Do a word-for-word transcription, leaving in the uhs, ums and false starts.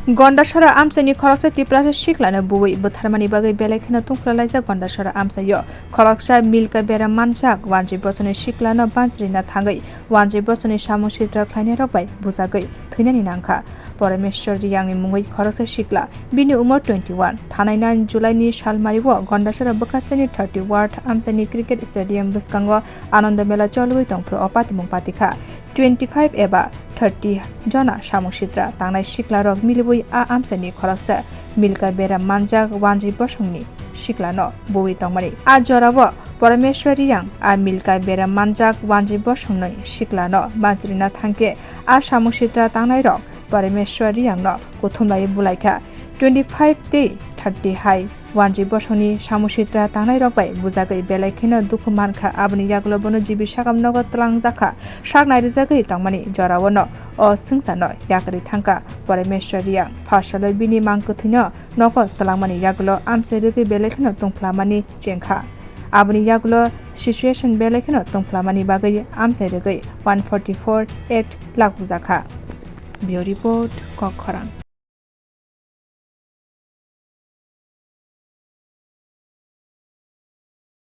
Gondasara amchaini khoroksa Tiprasa siklano buwi butharmani bagwi belai kheno tungphla laijak Gondasara amchaio. Khoroksa Milka beram manjak wanjwi bosongni siklano banchirina thangwi wanjwi bosongni samung sitra khlainairok bai bujagwi thwinani nangkha. Parameshwar Riyangni mungwi khoroksa sikla, bini umor twenty one, thanai nine July ni salmario Gondasara bwkhasteni thirty ward amchaini cricket stadium bwskango Ananda Mela cholwi tongphuru o patimung patikha. Twenty five eba thirty jona samung sitra tangnai siklarok miliwi a amchaini khoroksa Milka beram manjak wanjwi bosongni siklano buwi tongmani. A jorao Parameshwar Riyang a Milka beram manjak wanjwi bosongni siklano banchirina thangkhe a samung sitra tangnairok Parameshwar Riyangno kuthumlai bulaikha. Twenty five tei thirty hai wanjwi bosongni samung sitra tangnairok bai bujagwi belai kheno dukhu mankha. Aboni yagulo bono G B sakam nogo twlangjakha. Sak nairijagwi tongmani joraono o swngcharno yakarwi thangkha. Parameshwar Riyang phasalwi bini mang kwthwino nogo twlangmani yagulo amchai rwgwi belai kheno tungphlamani chengkha. Aboni yagulo situation belai kheno tungphlamani bagwi amchai rwgwi one forty four act lagujakha. Bureau Report, Kokkhorang.